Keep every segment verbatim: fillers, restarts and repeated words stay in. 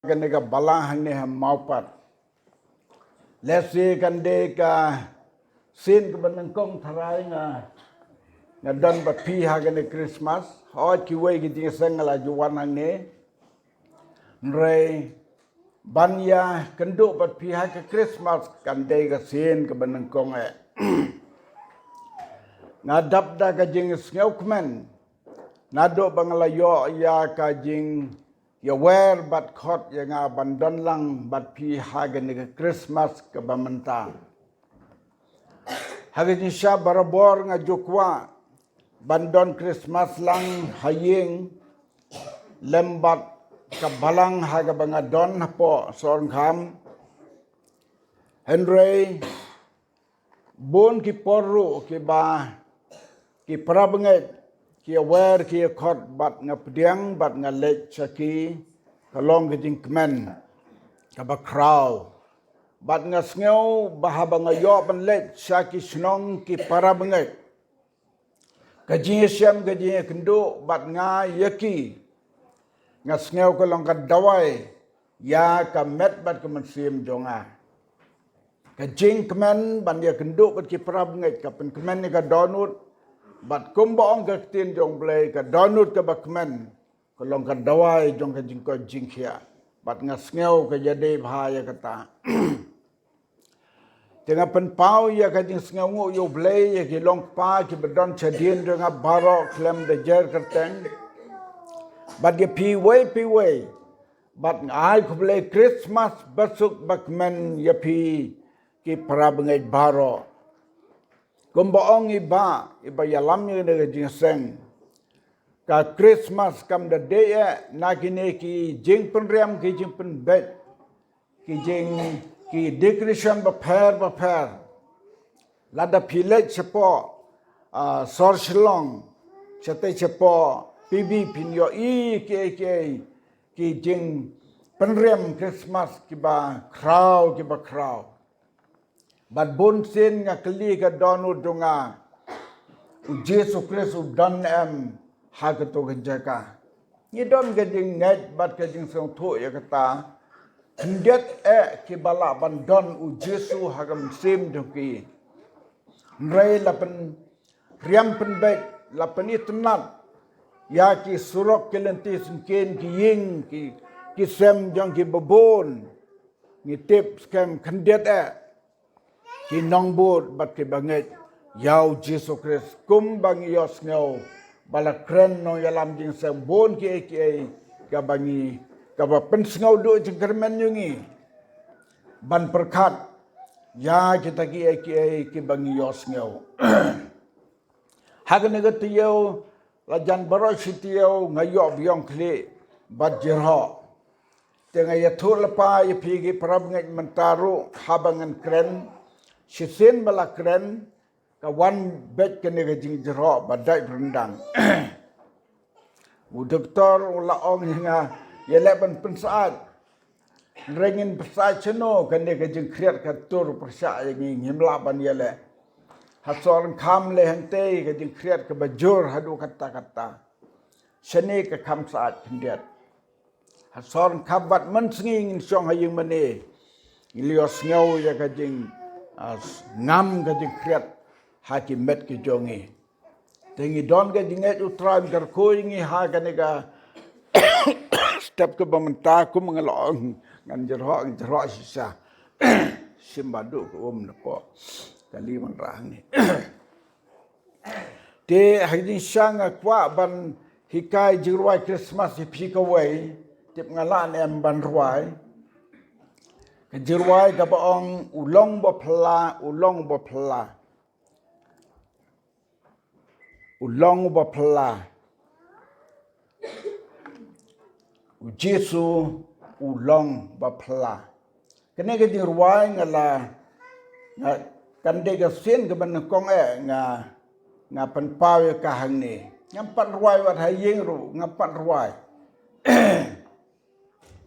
kane ka balang hangne ha Mawpat. Lehse kan dei ka sien kaba nyngkong tharai nga nga don bad phi ha kane Christmas. Hooid, kiwei ki jingïaseng nga la ju wan hangne. Hynrei ban ïakynduh bad phi ha ka Christmas kan dei ka sien kaba nyngkong eh. Nga dap da ka jingsngewkmen naduh ba nga la ïoh ïa ka jingïawer bad khot ïa nga ban don lang bad phi ha kane ka Christmas kaba mynta. Ha ka jingshisha barabor nga ju kwah ban don Christmas lang ha ïing lem bad ka balang ha kaba nga don hapoh Sohryngkham. Hynrei bun ki por ruh kiba ki parabangeit ki ïawer ki ïakhot bad nga pdiang bad nga leit sha ki, ka long ka jingkmen kaba khraw. Bad nga sngew ba haba nga ïoh ban leit sha ki shnong ki parabangeit, ka jingïashem ka jingïakynduh bad nga ïa ki, nga sngew ka long ka dawai ïa ka met bad ka mynsiem jong nga. Ka jingkmen ban ïakynduh bad ki parabangeit ka pynkmen ïa ka dohnud. Bad kumba ong ka ktien jong U Blei, ka dohnud kaba kmen ka long ka dawai jong ka jingkoit jingkhiah. Bad nga sngew ka ïadei bha ïa kata. Te nga pynpaw ïa ka jingsngewnguh ïa U Blei, ïa ki long kpa kiba don shadien jong nga baroh khlem da jer kyrteng. Bad ïa phi wei phi wei, bad nga ai khublei Christmas basuk bakmen ïa phi ki parabangeit baroh. Kumba ong i Bah iba ïalam ïa kane ka jingïaseng, ka Christmas kam da dei eh na kine ki jingpynriam ki jingpynbeit, ki jing, ki decoration bapher bapher. Lada phi leit shapoh, ah, sor Shillong, shatei shapoh P B, phin ïohi kiei kiei ki jingpynriam Christmas kiba khraw kiba khraw. Bad bun sien nga kylli ka dohnud jong nga, U Jisu Khrist u don em ha kato ka jaka? Ngi don ka jingngeit bad ka jingsngewthuh ïa kata. Khyndiat eh kiba lah ban don U Jisu ha ka mynsiem jong ki. Hynrei la pynriam pynbeit, la pynitynnad ïa ki surok ki lynti syngkien, ki ïing, ki, ki sem jong ki babun. Ngi tip skhem khyndiat eh ki nongbud bad kiba ngeit ïa U Jisu Khrist, kumba ngi ïohsngew ba la kren nongïalam jingïaseng bun kiei kiei kaba ngi, kaba pynsngewduh jingkyrmen ïa ngi ban pyrkhat ïa kita kiei kiei kiba ngi ïohsngew. Ha kane ka taïew la jan baroh shi taïew nga ïoh biang khlieh bad jyrhoh. Te nga ïathuh lypa ïa phi ki parabangeit mynta ruh, haba ngan kren shisien ba la kren, ka wan beit kane ka jingjyrhoh ba dait ryndang. U doktor u la ong ïa nga, ïaleh ban pynsyaid. Hynrei ngin pynsyaid shano, kane ka jingkhriat ka tur pyrshah ïa ngi, ngim lah ban ïaleh. Ha Sohryngkham lei hangtei ka jingkhriat kaba jur haduh katta katta. Shane ka kham syaid khyndiat. Ha Sohryngkham wat mynsngi ngin shong ha ïing mane, ngi la ïohsngew ïa ka jing, ah, ngam ka jingkhriat ha ki met ki jong ngi. Te ngi don ka jingngeit U Trai un kyrkhu ïa ngi ha kane ka step kaba mynta, kum nga la ong, ngan jyrhoh, ngan jyrhoh shisha. Shim ba duh ka um napoh kali man rah ngi. Te ha ka jingshisha nga kwah ban hikai jingrwai Christmas ïa phi kawei. Tip nga lah ne em ban rwai ka jingrwai kaba ong, U Long Ba Phylla, U Long Ba Phylla. U Long Ba Phylla. U Jisu U Long Ba Phylla. Kane ka jingrwai nga la, nga, kan dei ka sien kaba nyngkong eh nga, nga pynpaw ïa ka hangne. Ngam pat rwai wat ha ïing ruh, ngam pat rwai.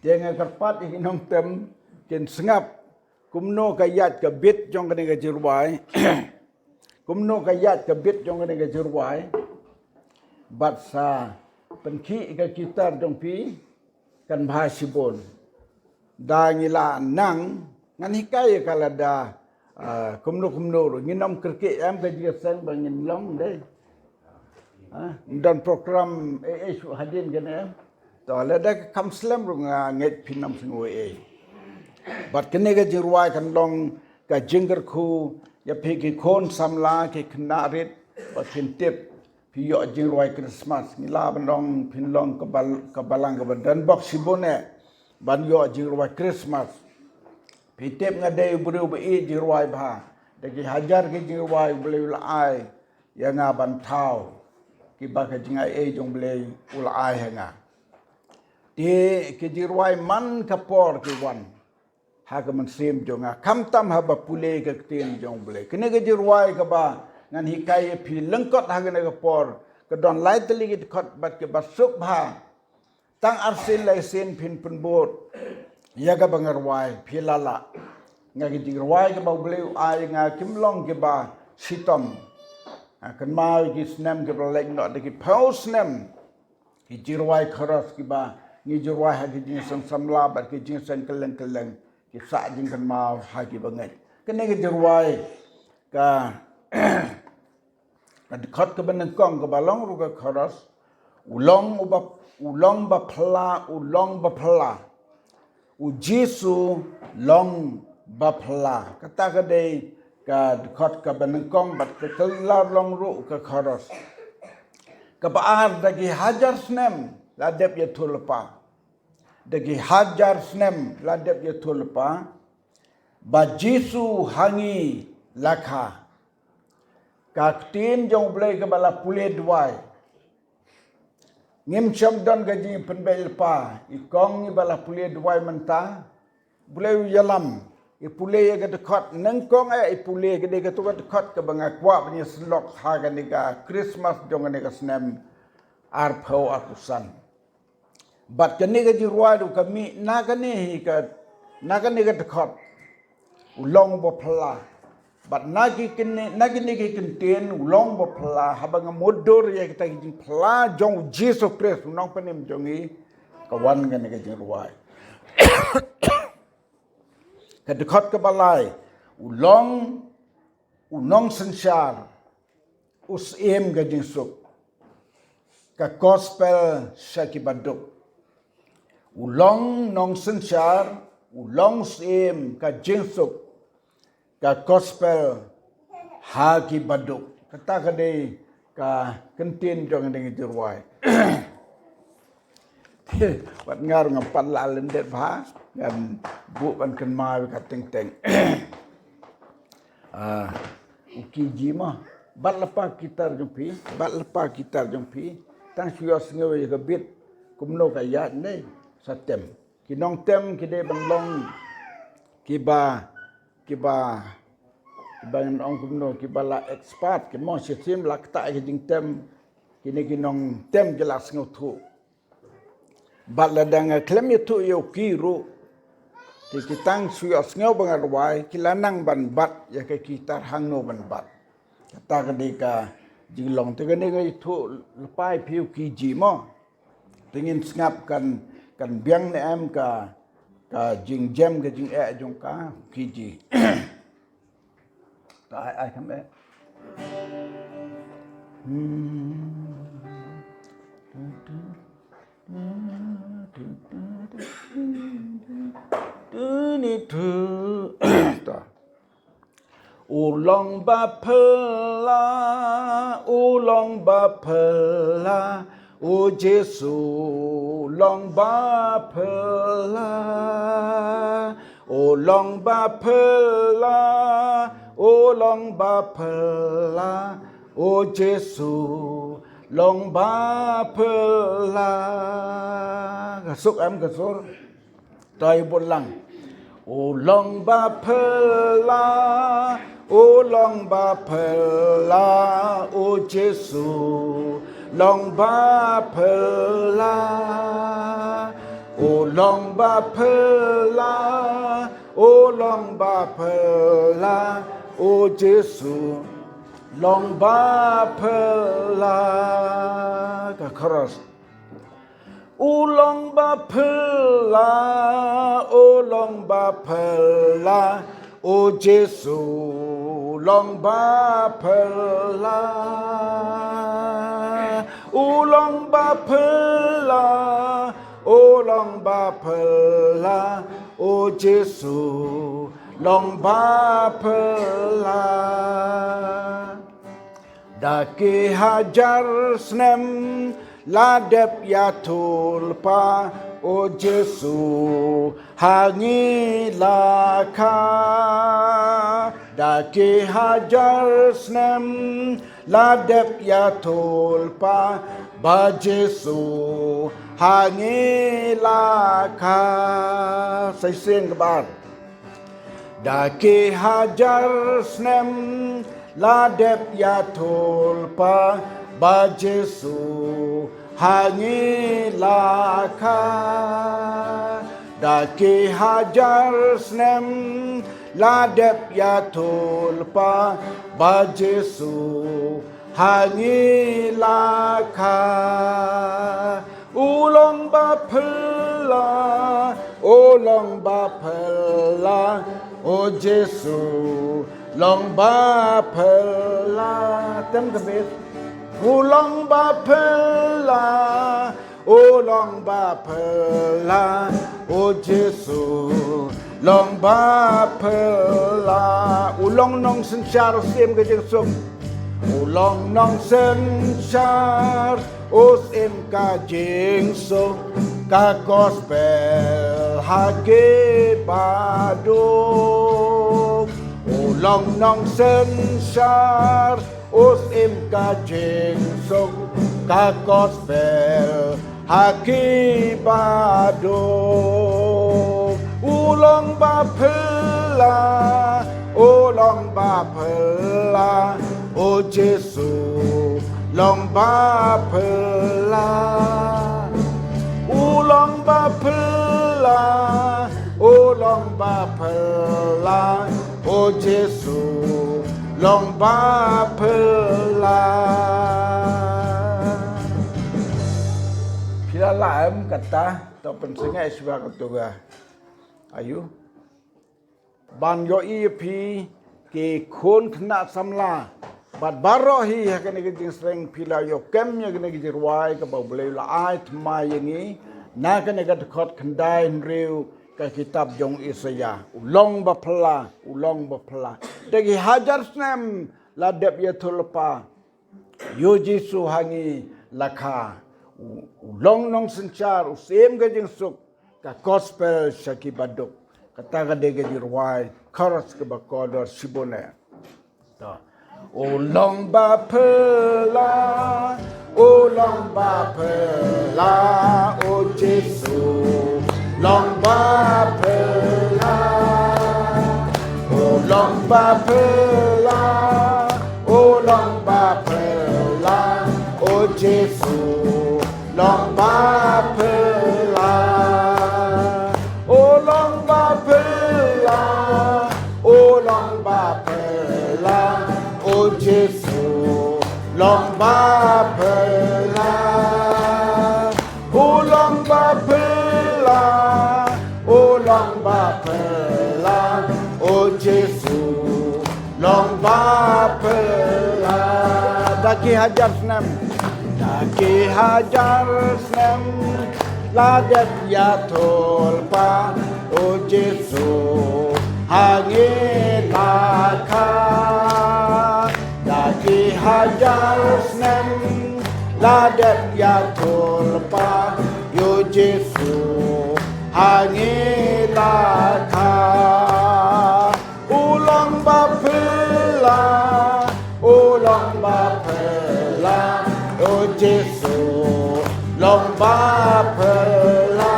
Te nga kyrpad ïa ki nongtem kin sngap kumno ka ïaid ka beat jong kane ka jingrwai. Kumno ka ïaid ka beat jong kane ka jingrwai. Bad sa pynkhih ïa ka guitar jong phi, kan bha shibun. Da ngi la nang, ngan hikai ïa ka lada, ah, kumno kumno ruh, ngin ym kyrkieh em ka jingïaseng ba ngin long dei. Ah, don program eh eh shu hadien kane em. To lada ka kam slem ruh nga ngeit phin ym sngew eh eh. Bad kane ka jingrwai kan long ka jingkyrkhu ïa phi ki khun samla ki khynnah rit ba phin tip. Phi ïoh jingrwai Christmas, ngi lah ban ong phin long ka bal-, ka balang kaba don bok shibun eh ban ïoh jingrwai Christmas. Phi tip nga dei u briew ba ïeit jingrwai bha. Da ki hajar ki jingrwai U Blei u la ai ïa nga ban thaw kiba ka jingai ei jong U Blei u la ai ha nga. Te ki jingrwai man ka por ki wan ha ka mynsiem jong nga, khamtam haba pule ka ktien jong U Blei. Kane ka jingrwai kaba ngan hikai ïa phi lyngkot ha kane ka por, ka don lai tylli ki dkhot bad kiba suk bha. Tang arsien laisien phin pynbud ïa kaba nga rwai, phi la lah. Nga ki jingrwai kaba U Blei u ai nga kim long kiba shitom. Ha, kynmaw ki snem kiba la leit noh, da ki phew snem ki jingrwai khros kiba ngi jingrwai ha ki jingseng samla bad ki jingseng kylleng kylleng, ki sah jingkynmaw ha kiba ngeit. Kane ka jingrwai ka, ka dkhot kaba nyngkong kaba long ruh ka khros, u long uba, u long ba phylla, u long ba phylla. U Jisu long ba phylla. Kata ka dei ka dkhot kaba nyngkong bad ka kylla long ruh ka khros. Kaba ar, da ki hajar snem la dep ïathuhlypa. Da ki hajar snem la dep ïathuhlypa ba Jisu ha ngi la kha. Ka ktien jong U Blei kaba la pule duwai. Ngim shym don ka jingpynbeit lypa, i kong ngi ba la pule duwai mynta. U Blei u ïalam, i pule ïa ka dkhot nyngkong eh, i pule ka dei kato ka dkhot kaba nga kwah ban ïasyllok ha kane ka Christmas jong kane ka snem arphew arphew san. Bad kane ka jingrwai ruh ka mih na kane hi ka, na kane ka dkhot. U long ba phylla. Bad na ki kine, na kine ki kyntien u long ba phylla, haba nga mutdur ïa kita ki jingphylla jong U Jisu Khrist, u nongpynim jong ngi, ka wan kane ka jingrwai. Ka dkhot kaba lai, u long u nongsynshar, u syiem ka jingsuk, ka gospel sha ki baduk. U long nongsynshar, u long syiem ka jingsuk, ka gospel ha ki baduk. Kata ka dei ka kyntien jong kane ka jingrwai. Wat nga ruh ngam pat lah lyndet bha, ngan buh ban kynmaw ïa ka teng teng. Ah, u key ji mo. Bat lypa ki tar jong phi, bat lypa ki tar jong phi. Tang shu ïohsngew ïa ka beat kumno ka ïaid ne sa tem. Ki nongtem ki dei ban long kiba, kiba, kiba ngan ong kumno, kiba la expert, ki mon shisien la ktah ïa ka jingtem. Kine ki nongtem ki la sngewthuh. Bad lada nga khlem ïathuh ïa u key ruh, te ki tang shu ïohsngew ba nga rwai, ki la nang ban bat ïa ka key tar hangno ban bat. Kata ka dei ka jinglong, te kane nga ïathuh lypa ïa phi u key ji mo. Te ngin sngap kan, kan biang ne em ka, ka jingjem ka jingeh jong ka u key ji. Ta ai ai kham eh. Hmm. Ta. U long ba phylla, u long ba phylla, u Jisu long ba phylla. U long ba phylla, u long ba phylla, u Jisu long ba phylla. Ka suk em ka sur. Toi bud lang. U long ba phylla, u long ba phylla, u Jisu long ba phylla. U long ba phylla, u long ba phylla, u Jisu long ba phylla. Ka chorus. U long ba phylla, u long ba phylla, o Jisu long ba phylla. U long ba phylla, u long ba phylla, o Jisu long ba phylla. Da ki hajar snem la dep ïathuhlypa, o Jisu ha ngi la kha. Da ki hajar snem la dep ïathuhlypa, ba Jisu ha ngi la kha. Sa shisien kaba ar. Da ki hajar snem la dep ïathuhlypa, ba Jisu ha ngi la kha. Da ki hajar snem la dep ïathuhlypa, ba Jisu ha ngi la kha. U long ba phylla, u long ba phylla, o Jisu long ba phylla. Tem ka bit. U long ba phylla, u long ba phylla, o Jisu long ba phylla. U long nongsynshar, u syiem ka jingsuk. U long nongsynshar, u syiem ka jingsuk, ka gospel ha ki baduk. U long nongsynshar, u syiem ka jingsuk, ka gospel ha ki baduk. U long ba phylla, u long ba phylla, o Jisu long ba phylla. U long ba phylla, u long ba phylla, o Jisu long ba phylla. Phi la lah em kata, to pynsngew shuwa kato ka. Ayu. Ban ïohi ïa phi ki khun khynnah samla bad baroh hi ha kane ka jingsreng, phi la ïoh kem ïa kane ka jingrwai kaba U Blei u la ai thymmai ïa ngi na kane ka dkhot khyndai hynriew ka kitab jong Isaïah. U long ba phylla, u long ba phylla. Da ki hajar snem la dep ïathuhlypa, ïa u Jisu ha ngi la kha. U, u long nongsynshar, u syiem ka jingsuk, ka gospel sha ki baduk. Kata ka dei ka jingrwai chorus kaba kordor shibun eh. To. U long ba phylla, u long ba phylla, o Jisu long ba phylla. U long ba phylla, u long ba phylla, o Jisu long ba phylla. U long ba phylla, u long ba phylla, o Jisu long ba phylla. U long ba phylla, u long ba phylla, o Jisu long ba phylla. Da ki hajar snem, da ki hajar snem la dep ïathuhlypa, o Jisu ha ngi la kha. Da ki hajar snem la dep ïathuhlypa, ïa u Jisu ha ngi la kha. U long ba phylla, u long ba phylla, o Jisu long ba phylla.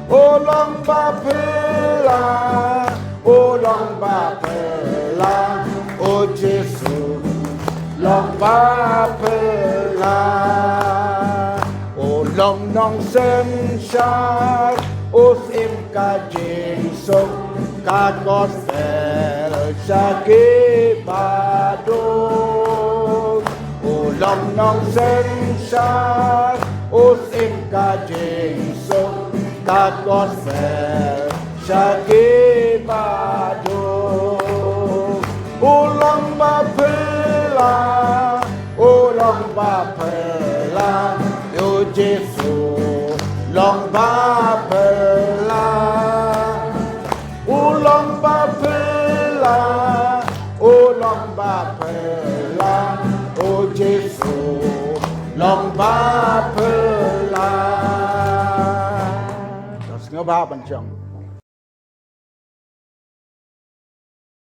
U long ba phylla, u long ba phylla, o Jisu long ba phylla. U long nongsynshar, u syiem ka jingsuk, ka gospel sha ki baduk. U long nongsynshar, u syiem ka jingsuk, Tat bot se sha ki ba duk. U long ba phylla, u long ba phylla, u Jisu long ba phylla. U long ba phylla, u long ba phylla, u Jisu long ba phylla. Sngewbha ban shong.